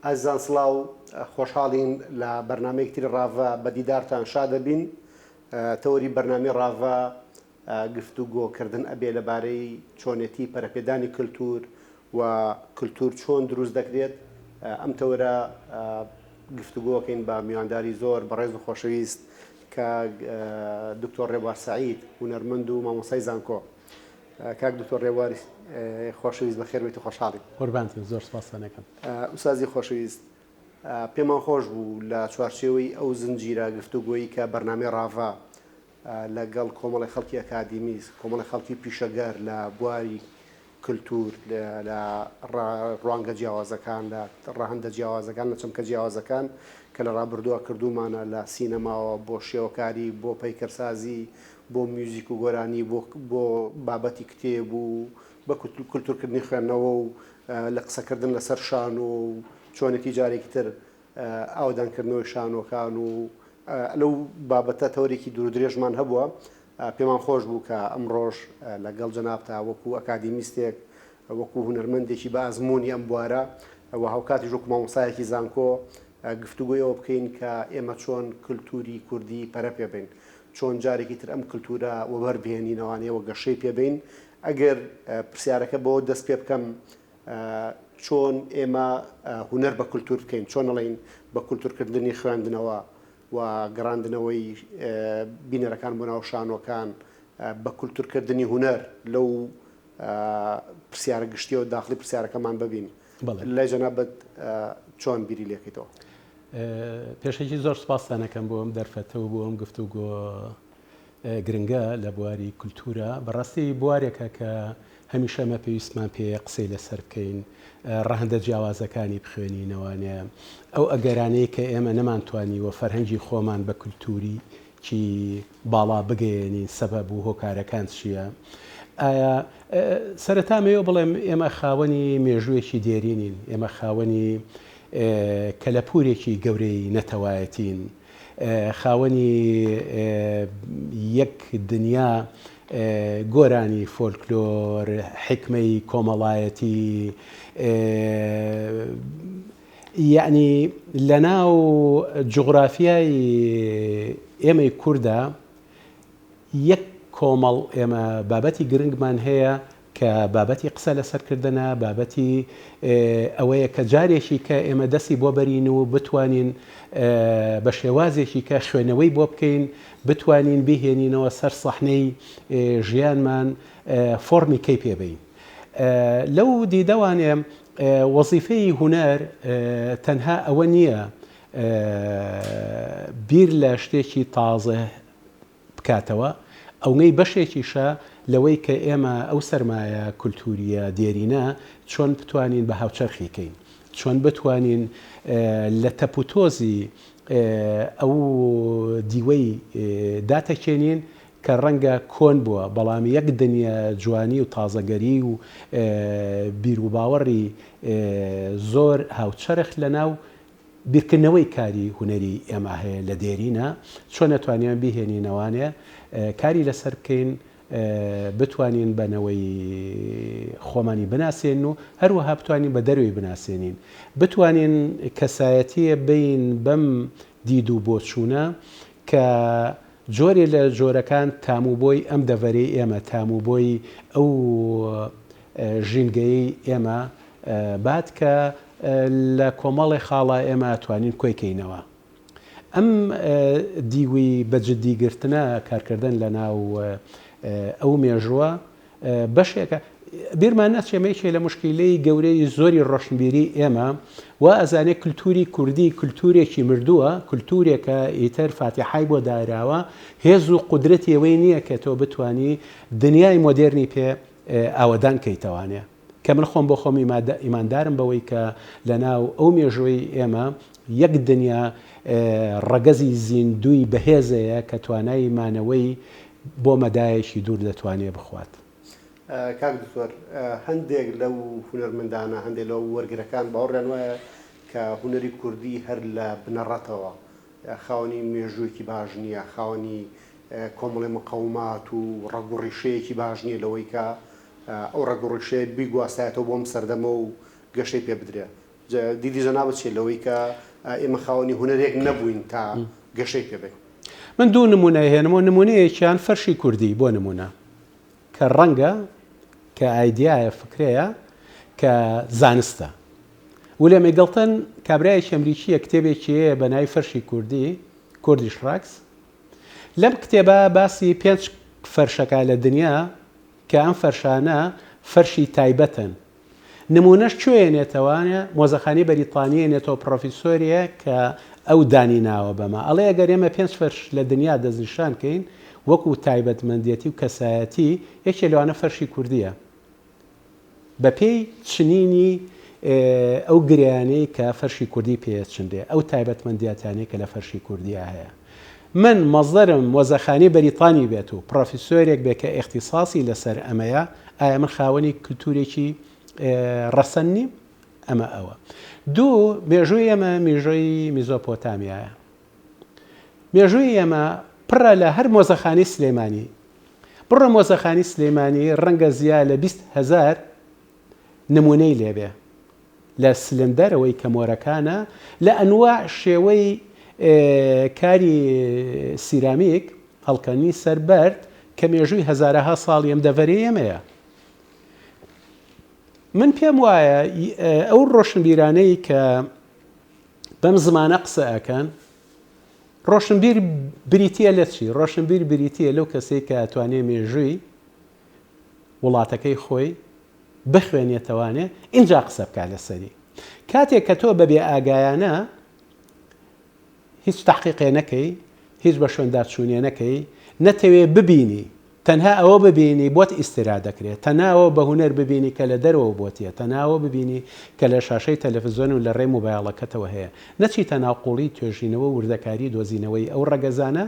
ئازیزان سڵاو، خۆشحاڵین لە بەرنامەیەکی تری ڕاڤە بە دیدارتان شاد ئەبین. تەوەری بەرنامەی ڕاڤە گفتوگۆ کردن ئەبێ لەبارەی چۆنێتی پەرەپێدانی کلتور و کلتور چۆن دروست دەکرێت. ئەم تەوەرە گفتوگۆکەین بە میوانداری زۆر بەڕێز و خۆشەویست کاک دکتۆر ڕێبوار سەعید هونەرمەند و مامۆستای زانکۆ. کاک دکتۆر ڕێبوار خۆشەویست بەخێر بێیت و خۆشحاڵین. قوربانتن زۆر سپاستان ئەکەم. ئوستازی خۆشەویست پێمان خۆش بوو لە چوارچێوەی ئەو زنجیرە گفتوگۆی کە بەرنامەی ڕاڤە لە گەڵ کۆمەڵی خەڵکی ئەکادیمی، کۆمەڵی خەڵکی پیشەگەر لە بواری کلتور لە ڕوانگە جیاوازەکان، لە ڕەهەندە جیاوازەکان، لە چەمکە جیاوازەکان کە لە ڕابردووە کردوومانە لە سینەماوە بۆ شێوەکاری، بۆ پەیکەرسازی، بۆ میوزیک و گۆرانی، بۆ بۆ بابەتی کتێب و بە کولتوورکردنی خوێندنەوە و لە قسەکردن لەسەر شانۆ و چۆنێتی جارێکی تر ئاوەدانکردنەوەی شانۆکان و لەو بابەتە تەوەرێکی دوورودرێژمان هەبووە. پێمان خۆش بوو کە ئەمڕۆش لەگەڵ جەنابتا وەکو ئەکادیمیستێک، وەکو هونەرمەندێکی بە ئەزموونی ئەم بوارە و هاوکاتیش وەکو مامۆستایەکی زانکۆ گفتوگۆی ئەوە بکەین کە ئێمە چۆن کلتوری کوردی پەرە پێ بەین، چۆن جارێکی تر ئەم کلتورە وەبەر بهێنینەوانێ و گەشەی پێ بەین. ئەگەر پرسیارەکە بەوە دەست پێ بکەم چۆن ئێمە هونەر بە کولتوور بکەین، چۆن ئەڵێین بە کولتوورکردنی خوێندنەوە و گەڕاندنەوەی بینەرەکان بۆ ناو شانۆکان، بە کولتوورکردنی هونەر لەو پرسیارە گشتیەوە داخڵی پرسیارەکەمان ببین. لای جەنابت چۆن بیری لێکەیتەوە؟ پێشەکی زۆر سپاستان ئەکەم بۆ ئەم دەرفەتە و بۆ ئەم گفتوگۆ گرنگە لە بواری کولتوورە. بەڕاستی بوارێکە کە هەمیشە ئەمە پێویستمان پێیە قسەی لەسەر بکەین، ڕەهەندە جیاوازەکانی بخوێنینەوانێ، ئەو ئەگەرانەی کە ئێمە نەمانتوانیوە فەرهەنگی خۆمان بە کولتووریی باڵا بگەیەنین سەبەب و هۆکارەکان چییە؟ ئایا سەرەتا ئەمەوێ بڵێم ئێمە خاوەنی مێژوویەکی دێرینین، ئێمە خاوەنی کەلەپوورێکی گەورەی نەتەوایەتین، خاوەنی یەک دنیا گۆرانی فۆلکلۆر، حیکمەی کۆمەڵایەتی، یەعنی لەناو جوغرافیای ئێمەی کوردا یەک کۆمەڵ ئێمە بابەتی گرنگمان هەیە کە بابەتی قسە لەسەر کردنە، بابەتی ئەوەیە کە جارێکی کە ئێمە دەستی بۆ بەرین و بتوانین بە شێوازێکی کە خوێنەوەی بۆ بکەین، بتوانین بیهێنینەوە سەر سەحنەی ژیانمان، فۆڕمی کەی پێ بەین. لەو دیدەوانێ وەزیفەی هونەر تەنها ئەوە نییە بیر لە شتێکی تازە بکاتەوە، ئەونەی بەشێکیشە لەوەی کە ئێمە ئەو سەرمایە کولتوورییە دێرینە چۆن بتوانین بە هاوچەرخی کەین، چۆن بتوانین لە تەپوتۆزی ئەو دیوەی داتەکێنین کە ڕەنگە کۆن بووە، بەڵام یەک دنیا جوانی و تازەگەری و بیروباوەڕی زۆر هاوچەرخ لەناو بیرکردنەوەی کاری هونەری ئێمە هەیە لە دێرینە چۆن ئەتوانیان بیهێنینەوانێ کاری لەسەر بکەین بتوانین بە نەوەی خۆمانی بناسێن و هەروەها بتوانین بە دەروی بناسێنین بتوانین کەسایەتیە بین بەم دید و بۆچوونە کە جۆرێ لە جۆرەکان تاموبۆی ئەم دەڤەرەی ئێمە تاموبۆی ئەو ژینگەیەی ئێمە بات کە لە کۆمەڵێ خاڵا ئێمە ئەتوانین کۆی کەینەوە. ئەم دیوی بە جدی گرتنە کارکردن لە ناو ئەو مێژووە بەشێکە بیرمان نەچێ مەیکێ لە مشکیلەی گەورەی زۆری ڕۆشنبیری ئێمە وا ئەزانێ کلتوری کوردی کلتورێکی مردووە کلتورێکە ئیتر فاتیحای بۆ داراوە هێز و قودرەتی ئەوەی نییە کە تۆ بتوانی دنیای مۆدێرنی پێ ئاوەدان کەیتەوانێ کە من خۆم بۆ خۆم ئیماندارم بەوەی کە لەناو ئەو مێژووی ئێمە یەک دنیا ڕەگەزی زیندووی بەهێزەیە کە توانای مانەوەی بۆ مەدایەکی دوور دەتوانێ بخوات. کاک دکتۆر هەندێک لەو هونەرمەندانە، هەندێک لەو وەرگرەکان باوەڕیان وایە کە هونەری کوردی هەر لە بنەڕەتەوە خاوەنی مێژوویەکی باش نییە، خاوەنی کۆمەڵی مقەومات و ڕەگ و ڕیشەیەکی باش نییە لەوەی کە ئەو ڕەگ و ڕیشەیە بیگواستایەتەوە بۆ ئەم سەردەمە و گەشەی پێ بدرێ. دیدی جەنابت چیە لەوەی کە ئێمە خاوەنی هونەرێک نەبووین تا گەشەی پێ بەین؟ من دوو نموونە ئەهێنمەوە، نموونەیەکیان فەرشی کوردی بۆ نموونە کە ڕەنگە کە ئایدیایە فکرەیە کە زانستە. ولیەم ئیگڵتن کابرایەکی ئەمریکییە کتێبێکی هەیە بە ناوی فەرشی کوردی، Kurdish Rugs، لەم کتێبە باسی پێنج فەرشەکە لە دنیا کە ئەم فەرشانە فەرشی تایبەتن نمونەش کوێ ێنێتەوە مۆزەخانەی بەریتانی ێنێتەوە پڕۆفیسۆرێ کە ئەو دانی ناوە بەمە ئەڵێ ئەگەر ئێمە پێنج فەرش لە دنیا دەستنیشان کەین وەکو تایبەتمەندێتی و کەسایەتی یەکێ لەوانە فەرشی کوردیە بەپێی چنینی ئەو گرێیانەی کە فەرشی کوردی پێ ئەچنرێ، ئەو تایبەتمەندیاتانەی کە لە فەرشی کوردیا هەیە. من مەسدەرم مۆزەخانەی بەریتانی بێت و پڕۆفیسۆرێک بێ کە ئیختیساسی لەسەر ئەمەیە، ئایا من خاوەنی کلتورێکی ڕەسەن نیم؟ ئەمە ئەوە. دوو، مێژووی ئێمە میژۆی میزۆپۆتامیایە. مێژووی ئێمە پڕە لە هەر مۆزەخانەی سلێمانی. بڕۆ مۆزەخانەی سلێمانی ڕەنگە زیا لە 20 هەزار نمونەی لێبێ لە سلندەرەوەی کە مۆرەکانە لە ئەنواع شێوەی کاری سیرامیک هەڵکەنی سەر بەرد کە مێژووی هەزارەها ساڵی ئەم دەڤەرەی ئێمەیە. من پێم وایە ئەو ڕۆشنبیرانەی کە بەم زمانە قسە ئەکەن ڕۆشنبیر بریتییە لە چی؟ ڕۆشنبیر بریتییە لەو کەسەی کە ئەتوانێ مێژووی وڵاتەکەی خۆی بخوێنێتەوانێ ئینجا قسە بکا لەسەری. کاتێک کە تۆ بە بێ ئاگایانە هیچ تەحقیقێ نەکەی، هیچ بە شوێنداچوونێ نەکەی، نەتەوێ ببینی، تەنها ئەوە ببینی بۆت ئیسترا دەکرێ، تەنها ئەوە بە هونەر ببینی کە لە دەرەوە بۆت یە، تەنها ئەوە ببینی کە لە شاشەی تەلەفزیۆن و لە ڕێی مۆبایڵەکەتەوە هەیە، نەچیتە ناو قووڵی توێژینەوە و وردەکاری دۆزینەوەی ئەو ڕەگەزانە،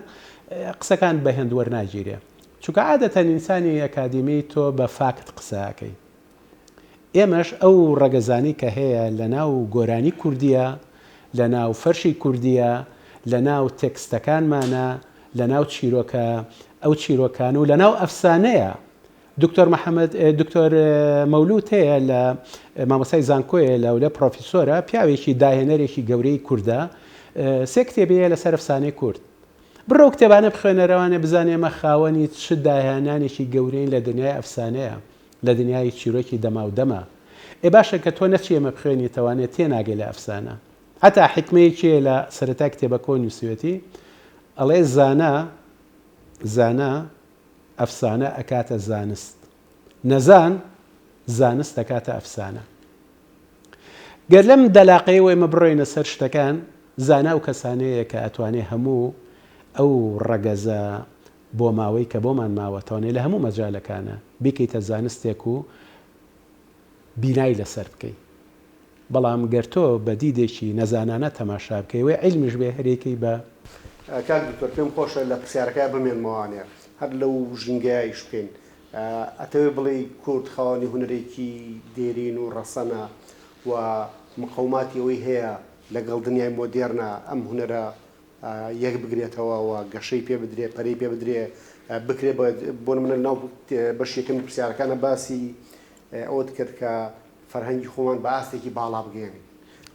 قسەکانت بە هێند وەرناگیرێ. چونکە عادەتەن ئینسانی ئەکادیمی تۆ بە فاکت قسە ئەکەی. ئێمەش ئەو ڕەگەزانەی کە هەیە لە ناو گۆرانی کوردییە، لە ناو فەرشی کوردییە، لە ناو تێکستەکانمانە، لە ناو چیرۆکە ئەو چیرۆکانە و لە ناو ئەفسانەیە. دکتۆر محەمەد دکتۆر مەولوود هەیە لە مامۆستای زانکۆیە لە ولە پڕۆفیسۆرە، پیاوێکی داهێنەرێکی گەورەی کوردە، سێ کتێبی هەیە لەسەر ئەفسانەی کورد. بڕۆ ئەو کتێبانە بخوێنەرەوانێ بزانە ئێمە خاوەنی چ داهێنانێکی گەورەین لە دنیای ئەفسانەیە. لە دنیای چیرۆکی دەماو دەمە. ئێ باشە کە تۆ نەچی ئەمە بخوێنیتەوانێ تێناگەی لە ئەفسانە. هەتا حیکمەیەکی هەیە لە سەرەتای کتێبەکەوە نووسیوێتی ئەڵێ زانا زانا ئەفسانە ئەکاتە زانست. نەزان زانست ئەکاتە ئەفسانە. گەر لەم دەلاقەیەوە ئێمە بڕۆینە سەر شتەکان، زانا ئەو کەسانەیە کە ئەتوانێ هەموو ئەو ڕەگەزە بۆماوەی کە بۆمان ماوەتەوانێ لە هەموو مەجالەکانا بیکەیتە زانستێک و بینای لەسەر بکەی بەڵام گەر تۆ بە دیدێکی نەزانانە تەماشا بکەی وەی عیلمیش بێ هەر یەکەی بە کاک دکتۆر پێم خۆشە لە پرسیارەکەیا بمێنمەوانێ هەر لەو ژینگەیا ئیش بکەین ئەتەوێ بڵێی کورد خاوەنی هونەرێکی دێرین و ڕەسەنە و مقەوماتی ئەوەی هەیە لەگەڵ دنیای مۆدێرنا ئەم هونەرە یەک بگرێتەوە و گەشەی پێ بدرێ، پەرەی پێ بدرێ، بکرێ بە بۆ نمونە لەناو بەشی یەکەمی پرسیارەکانە باسی ئەوەت کرد کە فەرهەنگی خۆمان بە ئاستێکی باڵا بگەیەنین.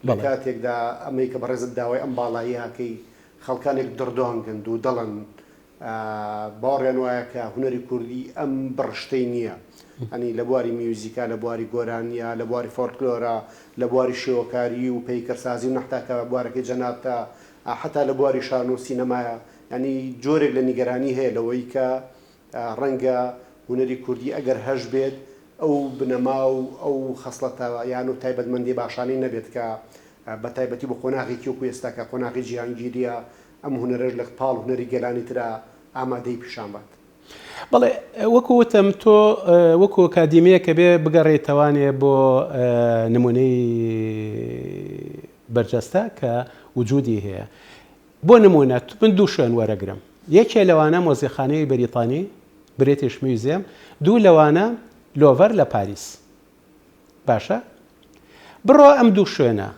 لە کاتێکدا ئەمەی کە بەڕێزت داوای ئەم باڵاییە ئەکەی خەڵکانێک دڕدۆنگن، دوودڵن، باوەڕیان وایە کە هونەری کوردی ئەم بڕشتەی نییە. یانی لە بواری میوزیکا، لە بواری گۆرانییە، لە بواری فۆلکلۆرە، لە بواری شێوەکاریی و پەیکەرسازی و نەحتا کە بوارەکەی جەنابتە، حەتا لە بواری شانۆ و سینەمایە. یانی جۆرێک لە نیگەرانی هەیە لەوەی کە ڕەنگە هونەری کوردی ئەگەر هەشبێت ئەو بنەما و ئەو خەسڵەتە یان و تایبەتمەندییە باشانەی نەبێت کە بە تایبەتی بۆ قۆناغێکی وەکوو ئێستا کە قۆناغی جیهانگیرییە ئەم هونەرەش لە پاڵ هونەری گەلانی ترا ئامادەیی پیشان بات. بەڵێ وەکو وتم تۆ وەکو ئەکادیمییەک ئەبێ بگەڕێیتەوانێ بۆ نمونەی بەرجەستە کە وجودی هەیە. بۆ نمونە من دوو شوێن وەرەگرم یەکێ لەوانە مۆزیخانەی بەریتانی، British Museum، دوو لەوانە لۆڤەر لە پاریس. باشە بڕۆ ئەم دوو شوێنە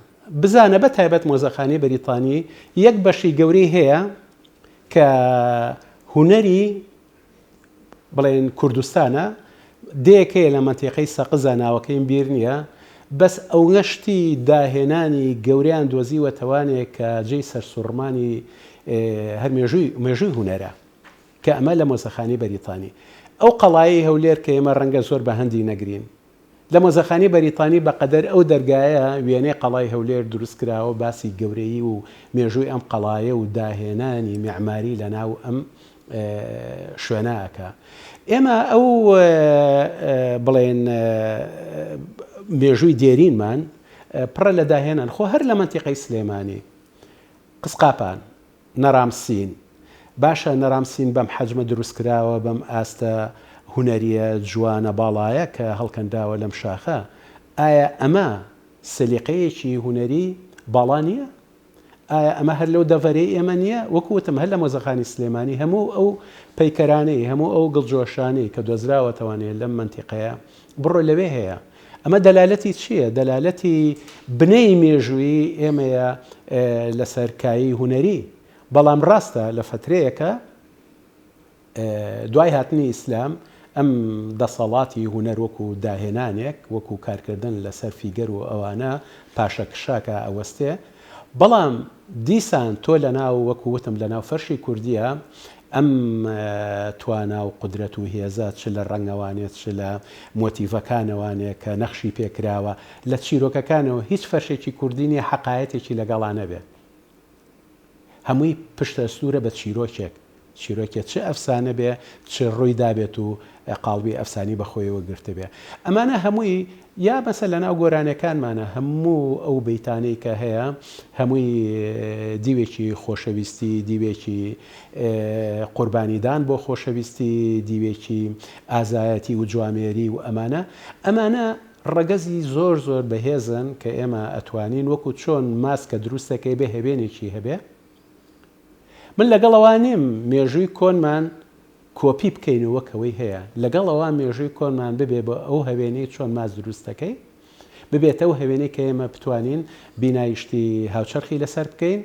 بزانە بە تایبەت مۆزەخانەی بەریتانی یەک بەشی گەورەی هەیە کە هونەری بڵێن کوردستانە دێکەیە لە مەنتیقەی سەقزە ناوەکەیم بیر نییە. بەس ئەونە شتی داهێنانی گەورەیان دۆزیوەتەوانێ کە جێی سەرسوڕمانی هەر مێژووی مێژووی هونەرە کە ئەمە لە مۆزەخانەی بەریتانی ئەو قەڵایەی هەولێر کە ئێمە ڕەنگە زۆر بە هەندی نەگرین لە مۆزەخانەی بەریتانی بە قەدەر ئەو دەرگایە وێنەی قەڵای هەولێر دروست کراوە باسی گەورەیی و مێژووی ئەم قەڵایە و داهێنانی میعماری لە ناو ئەم شوێنە ئەکا. ئێمە ئەو بڵێن مێژووی دێرینمان پڕە لە داهێنان خۆ هەر لە مەنتیقەی سلێمانی قسقاپان نەرامسین باشە نەرامسین بەم حەجمە دروست کراوە بەم ئاستە هونەریە جوانە باڵایە کە هەڵکەنراوە لەم شاخە ئایا ئەمە سەلیقەیەکی هونەری باڵا نییە؟ ئایا ئەمە هەر لەو دەڤەرەی ئێمە نییە؟ وەکو وتم هەر لە مۆزەخانی سلێمانی هەموو ئەو پەیکەرانەی، هەموو ئەو گڵجۆشانەی کە دۆزراوەتەوانێ لەم مەنتیقەیە، بڕۆ لەوێ هەیە. ئەمە دەلالەتی چییە؟ دەلالەتی بنەی مێژوویی ئێمەیە لەسەر کایەی هونەری. بەڵام ڕاستە لە فەترەیەکە دوای هاتنی ئیسلام ئەم دەسەڵاتی هونەر وەکو داهێنانێک، وەکو کارکردن لەسەر فیگەر و ئەوانە پاشەکشاکە ئەوەستێ، بەڵام دیسان تۆ لەناو وەکو وتم لەناو فەرشی کوردیە ئەم توانا و قودرەت و هێزە چ لە ڕەنگەوانێ چ لە مۆتیڤەکانەوانێ کە نەخشی پێکراوە لە چیرۆکەکانەوە هیچ فەرشێکی کوردی نیە حەقایەتێکی لەگەڵا نەبێ. هەمووی پشتئەستوورە بە چیرۆکێک، چیرۆکێ چ ئەفسانە بێ، چ ڕووی دابێت و قاڵبی ئەفسانی بە خۆیەوە گرتبێ. ئەمانە هەمووی یا مەسە لە ناو گۆرانیەکانمانە هەموو ئەو بەیتانەی کە هەیە هەمووی دیوێکی خۆشەویستی، دیوێکی قوربانیدان بۆ خۆشەویستی، دیوێکی ئازایەتی و جوامێری و ئەمانە، ئەمانە ڕەگەزی زۆر زۆر بەهێزن کە ئێمە ئەتوانین وەکو چۆن ماست کە دروست دەکەی بێ هەوێنێکی هەبێ من لەگەڵ ئەوە نیم مێژووی کۆنمان کۆپی بکەین و وەک ئەوەی هەیە لەگەڵ ئەوە مێژووی کۆنمان ببێ بە ئەو هەوێنەی چۆن ماست دروست دەکەی ببێتە ئەو هەوێنەی کە ئێمە بتوانین بینای شتی هاوچەرخی لەسەر بکەین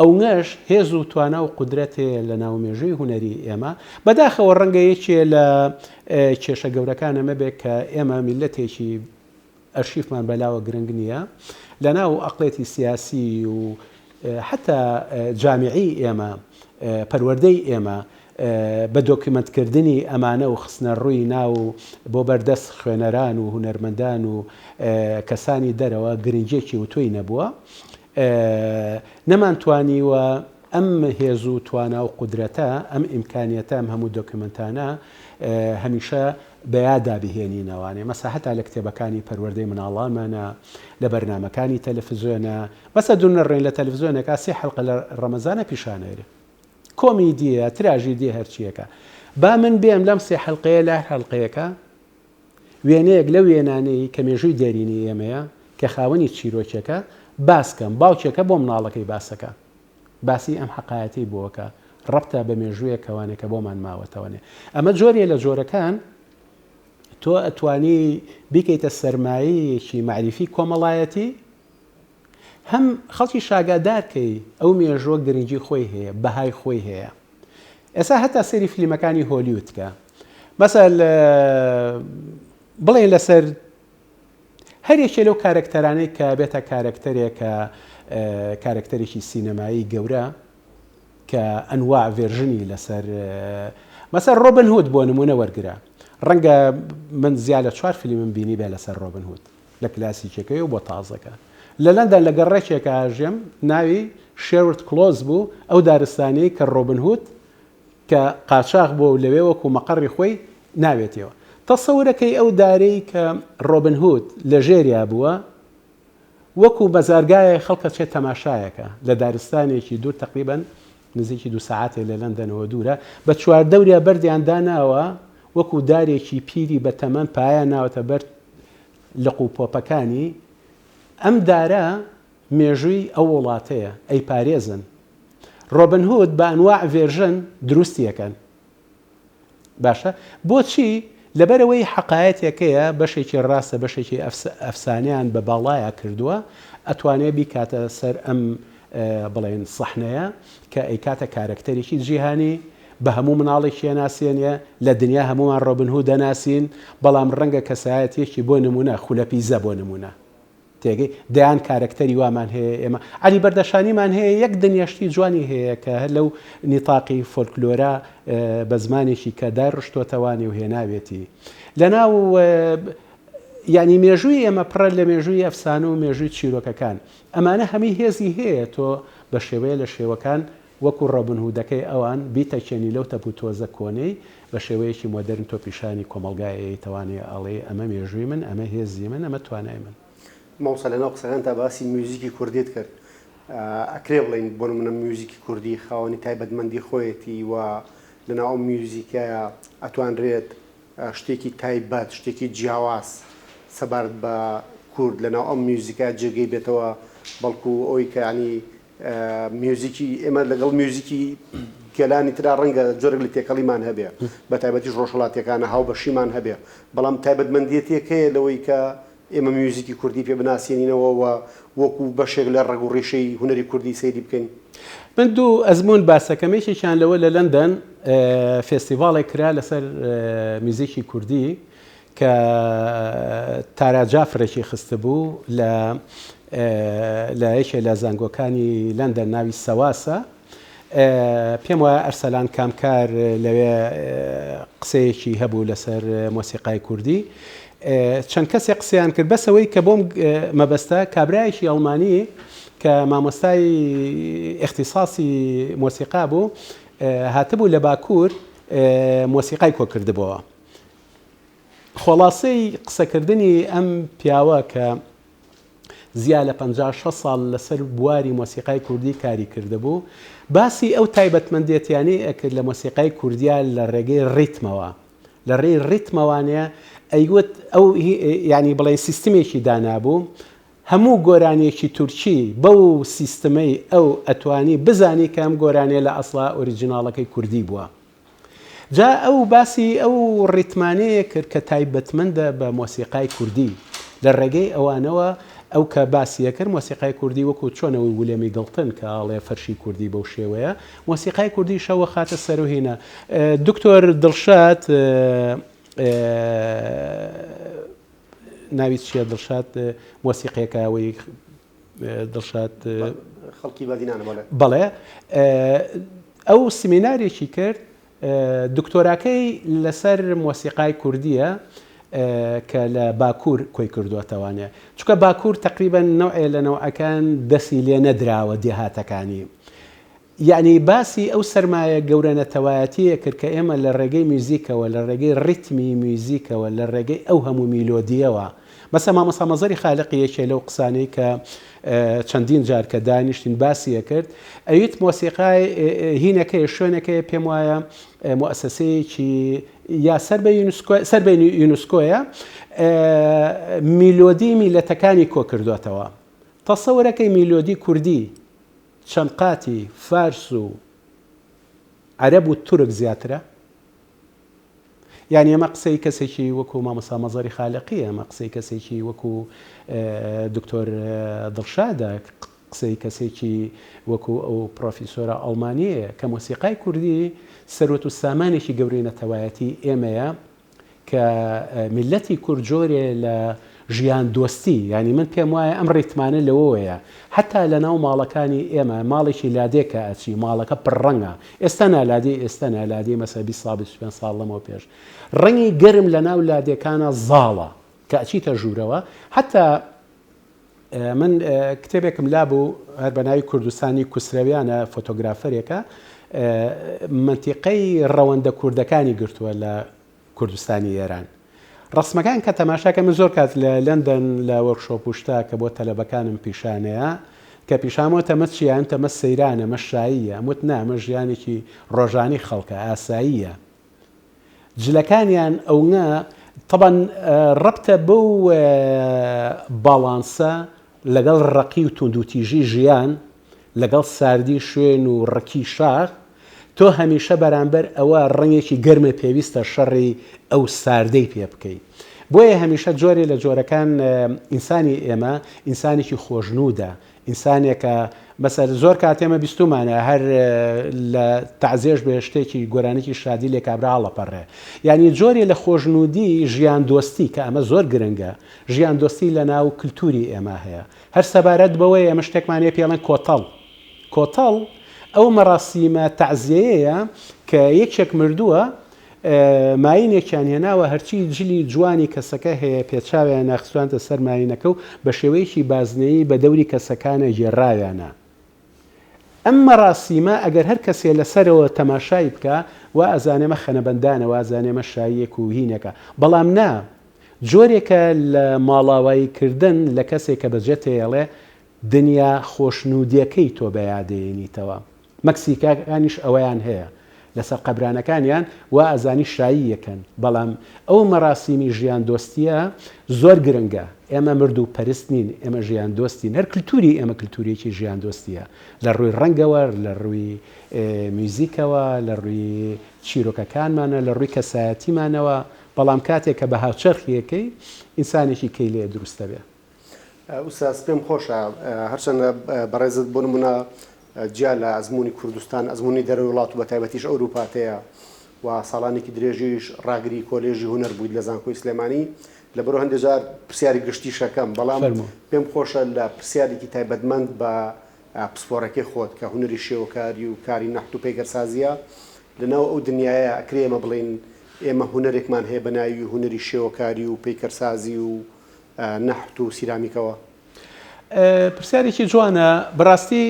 ئەونەش هێز و توانا و قودرەت هەیە لە ناو مێژووی هونەری ئێمە، بەداخەوە ڕەنگە یەکێ لە کێشە گەورەکان ئەمە بێ کە ئێمە میللەتێکی ئەرشیفمان بەلاوە گرنگ نییە، لە ناو ئەقڵێتی سیاسی و حەتا جامیعی ئێمە، پەروەردەی ئێمە بە دۆکیومەنت کردنی ئەمانە و خستنە ڕووی ناو بۆ بەردەست خوێنەران و هونەرمەندان و کەسانی دەرەوە گرنگیەکی وتۆی نەبووە. نەمانتوانیوە ئەم هێز و توانا و قودرەتە، ئەم ئیمکانیەتە، ئەم هەموو دۆکیومێنتانە هەمیشە بە یادا بهێنینەوانێ. مەسە هەتا لە کتێبەکانی پەروەردەی مناڵانمانە، لە بەرنامەکانی تەلەفزیۆنە. مەسە دونەڕێن لە تەلەفزیۆنێکا سێ حەلقە لە ڕەمەزانە پیشانەیرێ. کۆمیدیە، تراژیدیە هەرچیەکە. با من بێم لەم سێ حەلقەیە لە هەر حەلقەیەکا وێنەیەک لەو وێنانەی کە مێژووی دێرینی ئێمەیە، کە خاوەنی چیرۆکێکە، باس کەم. باوکێکە بۆ مناڵەکەی باسەکا. باسی ئەم حەقایەتەی بۆ ئەکا. ڕەبتە بە مێژوویەکەوانێ کە بۆمان ماوەتەوەێ. ئەمە جۆرێ لە جۆرەکان تۆ ئەتوانی بیکەیتە سەرمایەیەکی مەعریفی کۆمەڵایەتی، هەم خەڵکی شاگادار کەی ئەو مێژووە گرنگی خۆی هەیە، بەهای خۆی هەیە. ئێستا هەتا سەیری فلیمەکانی هۆلیوود کە مەسەل بڵێن لەسەر هەر یەکێ لەو کارەکتەرانەی کە بێتە کارەکتەرێک کە کارەکتەرێکی سینەمایی گەورە کە ئەنواع version ی لەسەر مەسەر ڕۆبن هود بۆ نمونە وەرگرە ڕەنگە من زیا لە چوار فلیمم بینی بێ لەسەر ڕۆبن هود لە کلاسیکەکەی و بۆ تازەکە لە لەندەن لە گەڕەکێکا ئەژێم ناوی شێرورد کلۆز بوو ئەو دارستانەی کە ڕۆبن هود کە قاچاخ بووە و لەوێ وەکو مەقەڕی خۆی ناوێتیەوە تەسەورەکەی ئەو دارەی کە ڕۆبن هود لە ژێریا بووە وەکو مەزارگایە خەڵکە چێت تەماشایەکە لە دارستانێکی دوور تەقریبەن نزیکی دوو سەعاتێ لە لەندەنەوە دوورە بە چواردەوریا بەردیان داناوە وەکو دارێکی پیری بە تەمەن پایان ناوەتە بەر لق و پۆپەکانی ئەم دارە مێژووی ئەو وڵاتەیە ئەیپارێزن ڕۆبن هود بە ئەنواع version دروستی ئەکەن باشە بۆچی لەبەرئەوەی حەقایەتێکەیە بەشێکی ڕاستە بەشێکی ئەفسانەیان بە باڵایا کردووە ئەتوانێ بیکاتە سەر ئەم بڵێن سەحنەیە کە ئەیکاتە کارەکتەرێکی جیهانی بە هەموو مناڵێکی ئەناسێنێ لە دنیا هەموومان ڕۆبن هود ئەناسین بەڵام ڕەنگە کەسایەتیەکی بۆ نمونە خولەپیزە بۆ نمونە. تێگەی دەیان کارەکتەری وامان هەیە ئێمە عەلی بەردەشانیمان هەیە یەک دنیا شتی جوانی هەیە کە هەر لەو نیتاقی فۆلکلۆرە بە زمانێکی کە دایڕشتۆتەوانێ و هێناوێتی لەناو یعنی مێژووی ئێمە پڕە لە مێژووی ئەفسانە و مێژووی چیرۆکەکان ئەمانە هەمی هێزی هەیە تۆ بە شێوەیە لە شێوەکان وەکو ڕۆبن هودەکەی ئەوان بیتەکێنی لەو تەپ و تۆزە کۆنەی بە شێوەیەکی مۆدێرن تۆ پیشانی کۆمەڵگای ئەیەیتەوانێ ئەڵێی ئەمە مێژووی من ئەمە هێزی من ئەمە توانای من. مامۆستا لەناو قسەکانتا باسی میوزیکی کوردیت کرد ئەکرێ بڵێین بۆ نمونە میوزیکی کوردی خاوەنی تایبەتمەندی خۆیەتی و لەناو ئەو میوزیکەیا ئەتوانرێت شتێکی تایبەت شتێکی جیاواز سەبارەت بە کورد لەناو ئەم میوزیکە جێگەی بێتەوە بەڵکو ئەوی کە ینی میوزیکی ئێمە لەگەڵ میوزیکی گەلانی ترا ڕەنگە جۆرێک لە تێکەڵیمان هەبێ بە تایبەتیش ڕۆژهەڵاتیەکانە هاوبەشیمان هەبێ بەڵام تایبەتمەندێتیەک هەیە لەوەی کە ئێمە میوزیکی کوردی پێ بناسێنینەوە و وەکو بەشێک لە ڕەگ و ڕیشەی هونەری کوردی سەیری بکەین. من دوو ئەزموون باسەکەم یەکێکیان لەوە لە لەندەن فێستیڤاڵێک کرا لەسەر میوزیکی کوردی کە تارا جافرێکی خستبوو لە لە یەکێ لە زانکۆکانی لەندەن ناوی سەواسە پێم وایە ئەرسەلان کامکار لەوێ قسەیەکی هەبوو لەسەر مۆسیقای کوردی چەند کەسێک قسەیان کرد بەسەوەی کە بۆم مەبەستە کابرایەکی ئەڵمانی کە مامۆستای اختصاصی مۆسیقا بوو هاتبوو لە باکوور مۆسیقای کۆ کردبەوە خۆڵاسەی قسەکردنی ئەم پیاوە کە زیا لە 50 شەست ساڵ لەسەر بواری مۆسیقای کوردی کاری کردبوو، باسی ئەو تایبەتمەندێتیانەی ئەکرد لە مۆسیقای کوردیا لە ڕێگەی ڕیتمەوە، لە ڕێی ڕیتمەوانێ ئەیوت ئەو یانی بڵێن سیستمێکی دانابوو هەموو گۆرانیەکی تورکی بەو سیستمەی ئەو ئەتوانی بزانی کە ئەم گۆرانیە لە ئەسڵا ئۆریجیناڵەکەی کوردی بووە. جا ئەو باسی ئەو ڕیتمانەیە کرد کە تایبەتمەندە بە مۆسیقای کوردی، لە ڕێگەی ئەوانەوە ئەو کە باسی ئەکرد مۆسیقای کوردی وەکو چۆن ئەوەی ولێمی گڵتن کە ئەڵێ فەرشی کوردی بەو شێوەیە مۆسیقای کوردیش ئەوە خاتە سەر و هینە دکتۆر دڵشاد ناوی چییە دڵشاد مۆسیقیەکە ئەوەی دڵشاد خەڵکی بادینانە بەڵێ. بەڵێ ئەو سمینارێکی کرد دکتۆراکەی لەسەر مۆسیقای کوردیە کە لە باکوور کۆی کردووەتەوانێ چونکە باکوور تقریبا نەوعێ لە نەوعەکان دەسی لێ نەدراوە دێهاتەکانی یەعنی باسی ئەو سەرمایە گەورە نەتەوایەتییە کرد کە ئێمە لە ڕێگەی میوزیکەوە، لە ڕێگەی ڕیتمی میوزیکەوە، لە ڕێگەی ئەو هەموو میلۆدییەوە. مەسەلەن مامۆستا مەزەری خالقی یەکێ لەو قسانەی کە چەندین جار کە دانیشتین باسی ئەکرد، ئەیوت مۆسیقای هینەکەیە، شوێنەکەیە پێم وایە موئەسەسەیەکی یا سەر بە یونسکۆ سەر بە یونسکۆیە میلۆدی میلەتەکانی کۆ کردووەتەوە. تەسەورەکەی میلۆدی کوردی چەند قاتی فارس و عەرەب و تورک زیاترە؟ یانی ئەمە قسەی کەسێکی وەکو مامۆستا مەزەری خالقیە، ئەمە قسەی کەسێکی وەکو دکتۆر دڵشادە، قسەی کەسێکی وەکو ئەو پرۆفیسۆرە ئەڵمانیەیە کە مۆسیقای کوردی سەروەت و سامانێکی گەورەی نەتەوایەتی ئێمەیە. کە میللەتی کورد جۆرێ لە ژیان دۆستی یانی من پێم وایە ئەم ڕیتمانە لەوەوەیە حەتا لە ناو ماڵەکانی ئێمە ماڵێکی لادێ کە ئەچی ماڵەکە پڕ ڕەنگە ئێستا نا لادێی ئێستا نا لادێی مەسە 20 ساڵ 25 ساڵ لەمەو پێش ڕەنگی گەرم لە ناو لادێکانە زاڵە کە ئەچیتە ژوورەوە حەتا من کتێبێکم لابوو هەر بە ناوی کوردستانی کوسرەویانە فۆتۆگرافەرێکە مەنتیقەی ڕەوەندە کوردەکانی گرتووە لە کوردستانی ئێران ڕسمەکان کە تەماشاکە من زۆر کات لە لەندەن لە وەرکشۆپ و شتا کە بۆ تەلەبەکانم پیشانەیە کە پیشامەوە تەمە چیان تەمە سەیرانە مە شاییە ئەموت نا ئەمە ژیانێکی ڕۆژانی خەڵکە ئاساییە جلەکانیان ئەونە تەبعەن ڕەبتە بەو باڵانسە لەگەڵ ڕەقی و توندوتیژی ژیان لەگەڵ ساردی شوێن و ڕکی شاخ تۆ هەمیشە بەرامبەر ئەوە ڕەنگێکی گەرمە پێویستە شەڕی ئەو ساردەی پێ بکەی بۆیە هەمیشە جۆرێ لە جۆرەکان ئینسانی ئێمە ئینسانێکی خۆشنوودە. ئینسانێکە مەسەل زۆر کات ئێمە بیستومانە هەر لە تەعزێش بێ شتێکی گۆرانێکی شادی لێ کابرا هەڵەپەڕێ یعنی جۆرێ لە خۆشنوودی ژیان دۆستی کە ئەمە زۆر گرنگە ژیان دۆستی لە ناو کللتوری ئێمە هەیە هەر سەبارەت بەوەی ئێمە شتێکمان هەیە پێڵێن کۆتەڵ کۆتەڵ ئەو مەراسیمە تەعزیەیەیە کە یەکێک مردووە ماینێکیان هێناوە هەرچی جلی جوانی کەسەکە هەیە پێچاویانە خستوانتە سەر ماینەکە و بە شێوەیەکی بازنەیی بە دەوری کەسەکانە گێڕاویانە. ئەم مەراسیمە ئەگەر هەر کەسێ لە سەرەوە تەماشای بکا وا ئەزانێ مە خەنەبەندانە وا ئەزانێ مە شاییەک و هینێکە بەڵام نا جۆرێکە لە ماڵاوایی کردن لە کەسێک کە بەجێتێڵێ دنیا خۆشنوودیەکەی تۆ بەیادەیەنیتەوە. مەکسیکاکانیش ئەوەیان هەیە لەسەر قەبرانەکانیان وا ئەزانی شایی یەکەن بەڵام ئەو مەراسیمی ژیان دۆستیە زۆر گرنگە ئێمە مردوو پەرست نین ئێمە ژیان دۆستین هەر کلتوری ئێمە کلتورێکی ژیان دۆستیە لە ڕووی ڕەنگەوە لە ڕووی میوزیکەوە لە ڕووی چیرۆکەکانمانە لە ڕووی کەسایەتیمانەوە بەڵام کاتێک کە بە هاوچەرخیەکەی ئینسانێکی کەی لێ دروستەبێ. ئوستاز پێم خۆشە هەرچەندە بەڕێزت بۆ نمونە جیا لە ئەزمموی کوردستان ئەزمموی دەرەوەی وڵات و بە تایبەتیش ئەوروپات هەیە و ساڵانێکی درێژیش ڕاگری کۆلێژی هونەر بوویت لە زانکۆی سلێمانی لەبەرو هەندێک جار پرسیاری گشتیشەکەم بەڵام پێم خۆشە لە پرسیارێکی تایبەتمەند بە پسپۆڕەکەی خۆت کە هونەری شێوەکاری و کاری نەحت و پەیکەرسازیە لەناو ئەو دنیایە ئەکرێ ئێمە بڵێین ئێمە هونەرێکمان هەیە بە ناوی هونەری شێوەکاری و پەیکەرسازی و نەحت و سیرامیکەوە؟ پرسیارێکی جوانە، بەڕاستی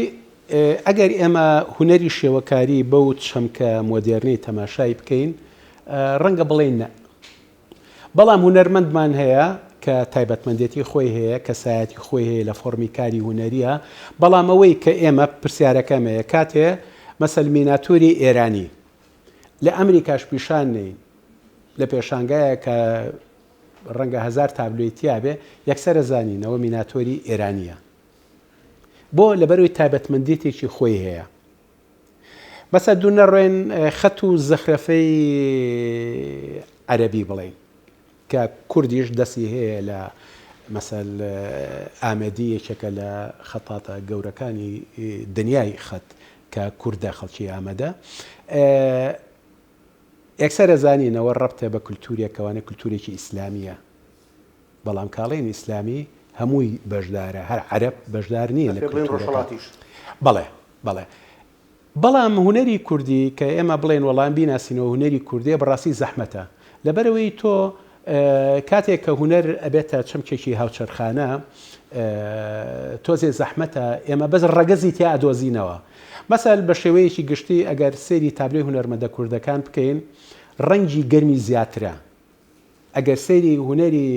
ئەگەر ئێمە هونەری شێوەکاری بەو چەمکە مۆدێرنەی تەماشای بکەین ڕەنگە بڵێین نە. بەڵام هونەرمەندمان هەیە کە تایبەتمەندێتی خۆی هەیە، کەسایەتی خۆی هەیە لە فۆڕمی کاری هونەریە، بەڵام ئەوەی کە ئێمە پرسیارەکەمەیە کاتێ مەسەل میناتوری ئێرانی لە ئەمریکاش پیشان نەین لە پێشانگایە کە ڕەنگە هەزار تابلۆی تیابێ یەکسەر ئەزانین ئەوە میناتۆری ئێرانیە بۆ لەبەرەوەی تایبەتمەندێتێکی خۆی هەیە بەسە دوو نەڕێن خەت و زەخرەفەی عەربی بڵین کە کوردیش دەستی هەیە لە مەسەل ئامێدی یەکێکە لە خەتاتە گەورەکانی دنیای خەت کە کوردە خەڵکی ئامەدە یەکسەر ئەزانین ئەوە ڕەبتە بە کلتورێکەوانە کلتورێکی ئیسلامیە بەڵام کاڵێن ئیسلامی هەمووی بەشدارە هەر عەرەب بەشدار نییە لە کلتورەکە بەڵێ بەڵێ بەڵام هونەری کوردی کە ئێمە بڵێن وەڵام بیناسینەوە هونەری کوردیە بەڕاستی زەحمەتە لەبەرەوەی تۆ کاتێک کە هونەر ئەبێتە چەمکێکی هاوچەرخانە تۆزێ زەحمەتە ئێمە بەس ڕەگەزی تیا ئەدۆزینەوە مەسەل بە شێوەیەکی گشتی ئەگەر سەیری تابلۆی هونەرمەندە کوردەکان بکەین ڕەنگی گەرمی زیاترە ئەگەر سەیری هونەری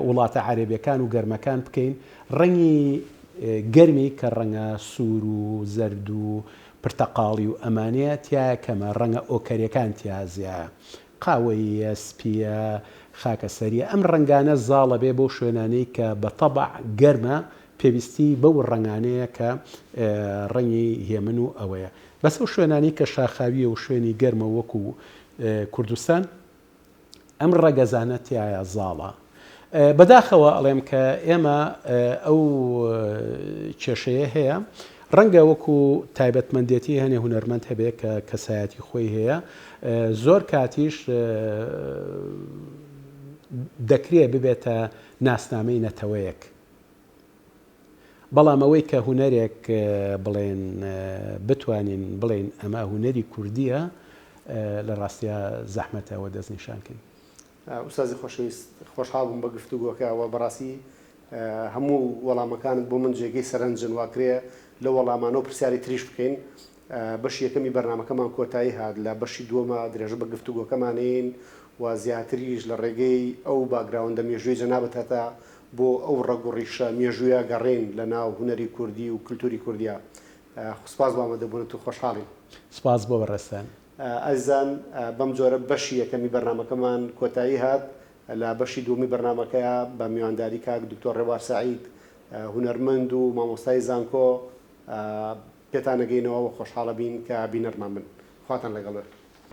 وڵاتە عەرەبیەکان و گەرمەکان بکەین ڕەنگی گەرمی کە ڕەنگە سوور و زەرد و پرتەقاڵی و ئەمانەیە تایە کەمە ڕەنگە ئۆکەرەکان تیا زیایە قاوەییە، سپییە، خاکەسەرییە، ئەم ڕەنگانە زاڵە بێ بەو شوێنانەی کە بە تەبع گەرمە، پێویستی بەو ڕەنگانەیە کە ڕەنگی هێمن و ئەوەیە. بەس ئەو شوێنانەی کە شاخاوییە و شوێنی گەرمە وەکو کوردستان ئەم ڕەگەزانە تیایا زاڵە. بەداخەوە ئەڵێم کە ئێمە ئەو کێشەیە هەیە، ڕەنگە وەکو تایبەتمەندێتی هەنێ هونەرمەند هەبێ کە کەسایەتی خۆی هەیە، زۆر کاتیش دەکرێ ببێتە ناسنامەی نەتەوەیەک. بەڵام ئەوەی کە هونەرێک بڵێن بتوانین بڵێین ئەمە هونەری کوردییە، لە ڕاستیا زەحمەتە ئەوە دەستنیشان کەین. ئوستازی خۆشەویست خۆشحاڵ بووم بە گفتوگۆکە و بەڕاستی هەموو وەڵامەکانت بۆ من جێگەی سەرنجن واکرێ لەو وەڵامانەوە پرسیاری تریش بکەین بەشی یەکەمی بەرنامەکەمان کۆتایی هات لە بەشی دووەمە درێژە بە گفتوگۆکەمانین و زیاتریش لە ڕێگەی ئەو background ە مێژووی جەنابت هەتا بۆ ئەو ڕەگ و ڕیشە مێژوویە گەڕێین لە ناو هونەری کوردی و کلتوری کوردیا سپاس بۆ ئامادەبوونت و خۆشحاڵین. سپاس بۆ بەڕێزتان. ئازیزان بەم جۆرە بەشی یەکەمی بەرنامەکەمان کۆتایی هات، لە بەشی دووەمی بەرنامەکەیا بە میوانداری کاک دکتۆر ڕێبوار سەعید هونەرمەند و مامۆستای زانکۆ پێتان ئەگەینەوە و خۆشحاڵەبین کە بینەرمان بن. خواتان لەگەڵ بێت.